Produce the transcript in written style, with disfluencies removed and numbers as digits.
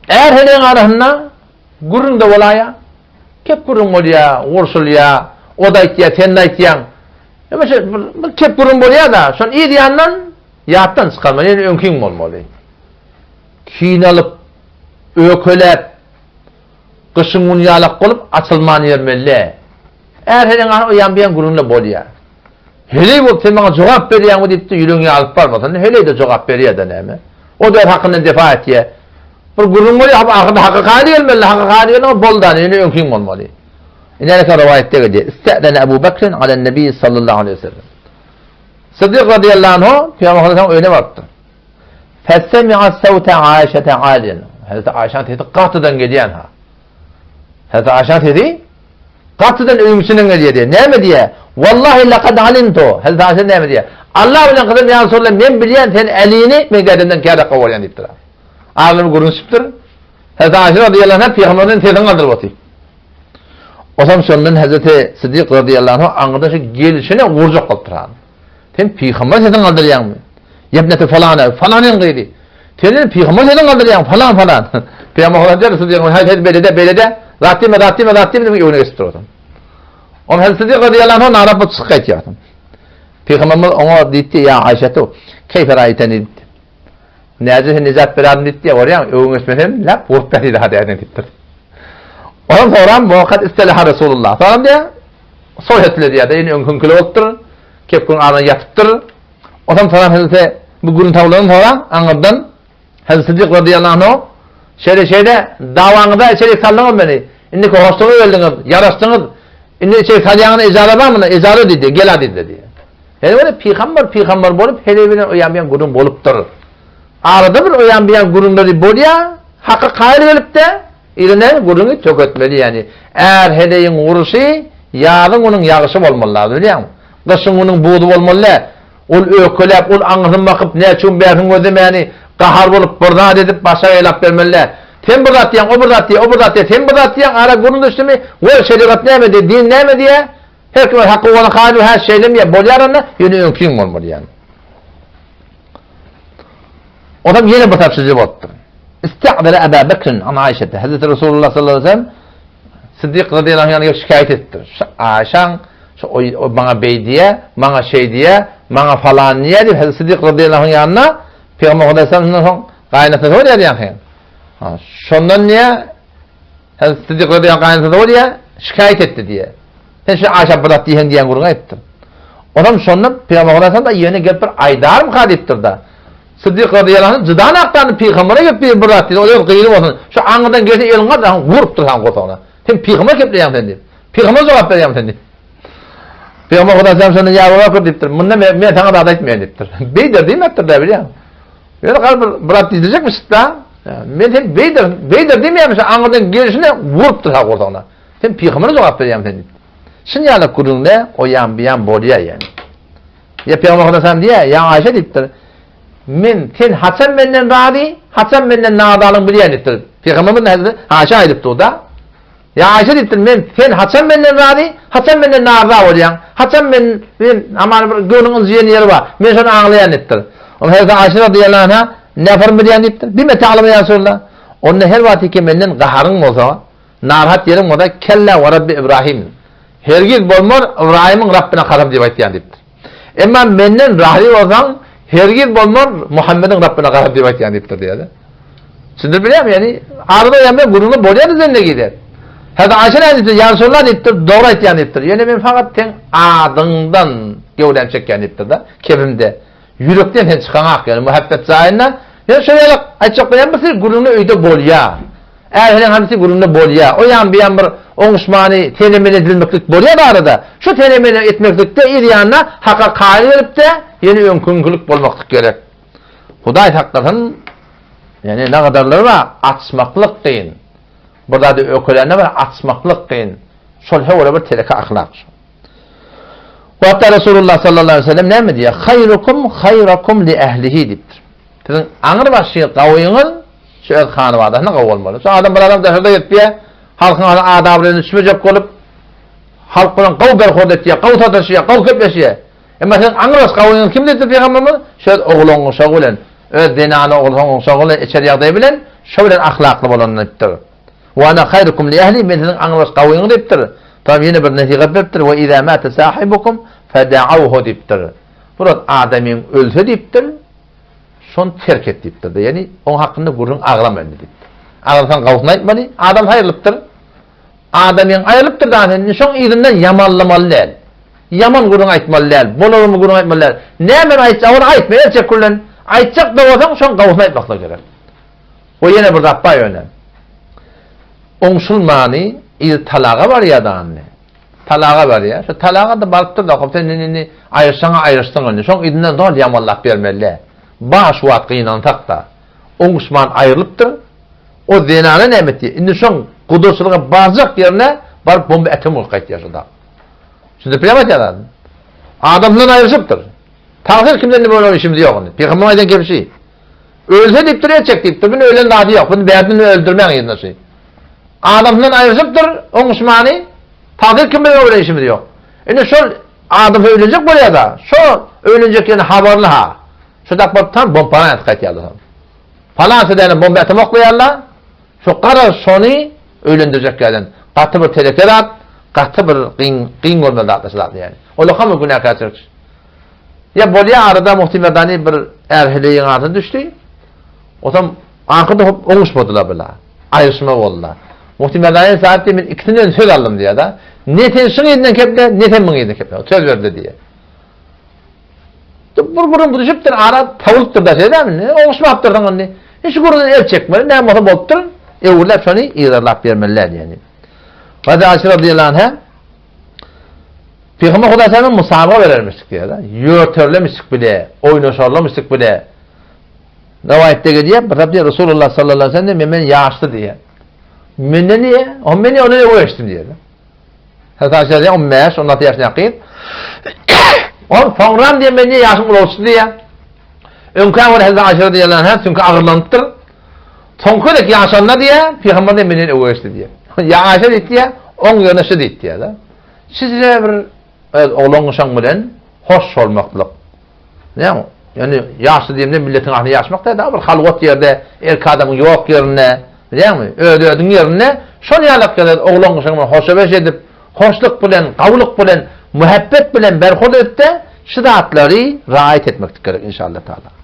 Är-heleýiň arasynda gürrüň-de bolaýýar. Kep gürrüň bolýar, urşulýar, o-da aýtýar, sen-de aýtýaň. Ýöne şu bir kep gürrüň bolýar-da, şony yz ýandan ýatdan çykarmaly, ýöne öňkiň bolmaly. Kine alyp, ökeläp, gyşyň güni ýalak bolup, açylman ýörmeli-dä. Är-heleýiň arasynda o ýan-bu ýan gürrüň-de bolýar. Heleý bolup sen maňa jogap berýäňmi diýipdir, ýüregiňi alyp barmasyn. Heleý-de jogap berýär-de näme. O-da öz hakyndan defa etýär. Bir gürrüň bolýar, hop ahyrda haka kaýyl gelmeli, haka kaýyl geleniňe boldy-da, ýöne öňkiň bolmaly. Ine rowaýatda gelýär. Istäzene Ebu Bekrin alen Nebi sallallahu aleýhi we sellem. Sydyk radiyallahu anhu Pygamber sallallahu öýüne barypdyr. Fesemi'a sawta Aişete aliyen. Hazreti Aişäniň sesi gatydan gelýän ha. Hazreti Aişäniň sesi Gatydan öýüň içinden gelýär diýýär. Näme diýýär? Wallahi laqad alimtu. Hazreti Aişe näme diýýär? Allah bilen kasam ýa Resulallah men bilýän sen Älini men gädemden kädek gowy görýän diýipdir. Aralarynda gürrüň çykypdyr. Hazreti Aişe radiyallahu anha pygamberden sesini galdyryp otyr. Otam şondan Hazreti Siddik radiyallahu anhu aňyrdan şu gelşine urjak bolupdyr. Sen pygamber sesini galdyrýaňmy? Ýebneti falana, falanyň gyzy. Sen indi pygamber sesini galdyrýaň, falan falan. Pygamber falan diýer, Siddik haý haý beýle-de, beýle-de. Zat diýme, zat diýme, zat diýme diýip öňüne geçip durdy. Onuň Hazreti Siddik radiyallahu anhu narap bolup çykyp gaýtýar. Pygamberimiz oňa diýdi, ýa Aýşetu, keýfe raýteni diýdi. Näce sen nejat beraryn diýdi, görýäň, öňüňe geçmesem, lap urup berdi hadi äden diýipdir. Ondan soňra muhakkak istelaha Resulullah. Soňra diýär, Soý etile diýýär-de, ýene öňküňkili bolupdyr. Kepgüň aryna ýatypdyr. Onsoň soran Hezreti bu gürrüň tawladan soňra aňyrdan Hezreti Siddik radyýallahu anhu şeýle-şeýle dawaňyza içerik saldyňyz meni. Indiki hoşluga geldiňiz, ýaraşdyňyz. Indi içerik salýaňyza ejaza barmy? Ejaza diýdi, gel-a diýdi diýýär. Ýöne weli pygamber pygamber bolup heleý bilen o ýan-bu ýan gürrüň bolupdyr. Arada bir o ýan-bu ýan gürrüňleri bolýar, haka kaýyl gelip-de, Yzyna gürrüňi töketmeli ýäni är-heleýiň urşy ýazyň günüň ýagyşy bolmaly lazym bilýäňmi? Gyşyň günüň buzy bolmaly däl. Ol öýkeläp, ol aňyrsyn bakyp, näçe gün bärsin gözlemäni, gahar bolup, bir zat edip, başa aýlap bermeli däl. Sen bir zat diýýäň, o bir zat diýýär, o bir zat diýýär, sen bir zat diýýäň, ara gürrüň düşdümi, we şerigat näme diýýär, din näme diýýär? Her kim öz haky-hukugyna kaýyl, hä şeýlemi diýýär, bolýar onda, ýöne öňkiň bolmaly ýäni. Onam ýene bir tapşyjy bolupdyr. Ista'zara Aba Bekrin an Aişete. Hazreti Resulullah sallallahu aleyhi ve sellem Siddik radıyallahu anh ýanyna şikaýat etipdir. Şu Aişaň şu o maňa beý diýä, maňa şeý diýä, maňa falan diýä diýip Hazreti Siddik radıyallahu anh ýanyna Pygamber Hudaýsamdan soň gaýynatasy bolýar ýaňky. Şondan diýä Hazreti Siddik radıyallahu anh gaýynatasy bolýar, şikaýat etdi diýä. Sen şu Aişa bir zat diýen diýen gürrüň aýdypdyr. Onam şonda Pygamber Hudaýsamda da ýöne gelip bir aýdarmyka diýipdir-de. Siddik radyýallahu anh jydan akdany pygambere gelip bir bir zat diýdi, ol öz gyzy bolsun, şu aňyrdan gelse eliňi al, aňy urupdyr saň gursagyna. Sen pygamber kepleýäň sen diýip. Pygamber jogap berýäň sen diýip. Pygamber Hudaý selam şonda ýa Ebu Bekr diýipdir. Munda men, men saňa zat aýtmaýan diýipdir. Beýder diýmepdir-dä bilýäň. Ýöne galy bir bir zat diýdiljekmiş-da. Men sen beýder, beýder diýmeýärmi şu aňyrdan gelşine urupdyr saň gursagyna. Sen pygambere jogap berýäň sen diýip. Şun ýaly gürrüňde o ýan bu ýan bolýar ýani. Ýa Pygamber Hudaý diýýär, ýa Aýşe diýipdir. Men sen haçan menden razy, haçan menden nazalyň bilýän diýipdir. Pygamberimiz Hazreti Aýşe aýdypdyr da. Ýa Aýşe diýipdir, men sen haçan menden razy, haçan menden narza bolýaň? Haçan men men aman bir göwnüň ynjyýan ýeri bar. Men şony aňlaýan diýipdir. Onda Hazreti Aýşe radiyallahu anha näpar bilýän diýipdir. Bime ta'lamu ýa Resulallah. Onda her wagt ki menden gaharyň bolsa, Narahat ýeriň bolsa, Kellä we Rabbi Ibrahim. Hergiz bolmaz, Ybraýymyň Rabbine kasam diýip aýtýan diýipdir. Emma menden razy bolsaň, hergiz bolmaz, Muhammediň Rabbine kasam diýip aýtýan diýipdir diýýär. Düşündirip bilýärmi? Ýagny arada ýa men gürrüňi bolýar zendegi diýip. Häzir Aýşa näme diýipdir? Ýa Resulallah diýipdir, dogry aýtýan diýipdir. Ýöne men fakat seň adyňdan göwräm çekýän diýipdir-de, kebimde. Ýürekden sen çykaňak, ýöne muhabbet jaýynda. Ýöne şol ýaly aýtjak bolýan bir gürrüňde öýde bolýar. Är-heleň hemsi gürrüňde bolýar. O ýan bu ýan bir oňuşmany sene-mene edilmeklik bolýar arada. Şu sene-mene etmeklikde yz ýanyna haka kaýyl gelip-de, ýene öňküňkilik bolmaklyk gerek. Hudaý saklasyn, ýöne nagadarlary bar, açmaklyk kyn. Bir zady ökelände bir açmaklyk kyn. Şol höwre bir teleke ahlak şu. Hatda Resulullah sallallahu aleyhi ve sellem näme diýýär? Haýrukum haýrakum li ehlihi diýipdir. Siziň aňry başy gawyňyz şu öz hanybadasyna gawy bolmaly. Şu adam bir adam daşarda gezipýär, halkyň arasynda adaby bilen düşmejek bolup, halk bilen gawy berhurd etýär, gawy sataşýar, gawy gepleşýär. Emma siziň aňry baş gawyňyz kim diýipdir Pygamberimiz? Şu öz oglan-uşagy bilen, öz zenany oglan-uşagy bilen, içeri ýagdaýy bilen. Şo bilen ahlakly bolan diýipdir. Wa ana haýrukum li ehli, men siziň aňrybaş gawyňyz diýipdir. Soňam ýene bir nesihat beripdir, Wa iza mata sahibukum feda'uhu diýipdir. Bir adamyň ölse diýipdir, şony terk et diýipdir-de. Ýagny oň hakynda gürrüň aglama indi diýipdir. Aglasaň gawusyny aýtmaly, adam aýrylypdyr. Adamyň aýrylypdyr da indi şoň yzyndan ýamanlamaly däl. Ýaman gürrüň aýtmaly däl, bolarmy gürrüň aýtmaly däl. Näme aýtjak ol aýtma, el çek gürlen. Aýtjak-da bolsaň şoň gawusyny aýtmaklyk gerek. We ýene bir zat bar ýöne. Oňşulmany yzy talaga barýar da indi. Talaga barýar. Şu talaga-da barypdyr-da, hop sen indi indi aýryşsaň-a aýryşdyň indi. Şoň yzyndan doly ýamanlap bermeli-dä. Bar şu wagt gynansak-da. Oňuşman aýrylypdyr. O zenana näme etdi? Indi şoň gudaçylyga barjak ýerine baryp bomba ätem bolup gaýtýar şu da. Düşündirip bilýärmi aýtýan zadymy? Adamdan aýryşypdyr. Tagsyr kimden nime bolan işimiz ýok indi. Pygamberyň aýdan gepi şi. Ölse diýipdir etjek diýipdir. Muny ölen zady ýok. Muny bärden öldürmäň ýerine şi. Adamdan aýryşypdyr oňuşmany. Tagsyr kim bilen bilen işimiz ýok. Indi şol adam öýlenjek bolýar-da. Şo öýlenjek ýerine habarly ha. Şu dak baryp tam bomba atyp gaýtýarlar. Palan sedäne bomba atam oklaýarlar. Şo garaz şony öýlendirjek ýerden. Gaty bir teleke zat, gaty bir gyň gyň görmeli zatlar şu zat ýaly. Olar hemme günäkärçilik. Ýa bolýa arada Muhti Merdani bir är heleýiň arasyna düşdi. Otam ahyrda hop oňuşmadylar bile. Aýryşma boldular. Muhti Merdani saat diýip men ikisinden söz aldym diýýär-de. Ne sen şuň elinden keple, ne sen muň elinden keple. Söz berdi diýýär. Bir gürrüň düşüpdir, ara tawulypdyr da şeýdämi indi? Oňuşmapdyrsyň indi. Hiç gürrüňden el çekmeli, näme bolsa bolupdyr. Öwürläp şony yzarlap bermeliler diýeni. Hadi Aişe radıyallahu anha Peygamber Hudaý sana musabaga berermişdik diýär. Ýörterlemişdik bile, oýnaşarlamışdyk bile. Rivayetde gelýär, bir diýär Resulullah sallallahu aleyhi ve sellem men ýaşly diýär. Menden niýe? O men ony öweşdim diýär. Hazreti Aişe diýýär, 15, 16 ýaşyna gyz. Ol soňram diýen men ýaşym ulagçy diýýär. Öňkä görä Hazreti Aişe radiyallahu anha çünki agyrlanypdyr. Soňky gezek ýaşanda diýýär, pygamber diýen menden öwe geçdi diýýär. Ýa Aişe diýdi, oň ýerine şu diýdi diýýär. Size bir öz oglan-uşaň bilen hoş bolmaklyk. Näme? Ýani ýaşly diýemde milletiň ahyny ýaşmak däl, bir halwat ýerde, erkek adamyň ýok ýerinde, bilýäňmi? Öz-özüň ýerinde şol ýalak ýerde oglan-uşaň bilen hoşa-beş edip, hoşluk bilen, gawulyk bilen, muhabbet bilen berhurd edip-de, şu zatlary raýat etmeklik gerek inşallah taala.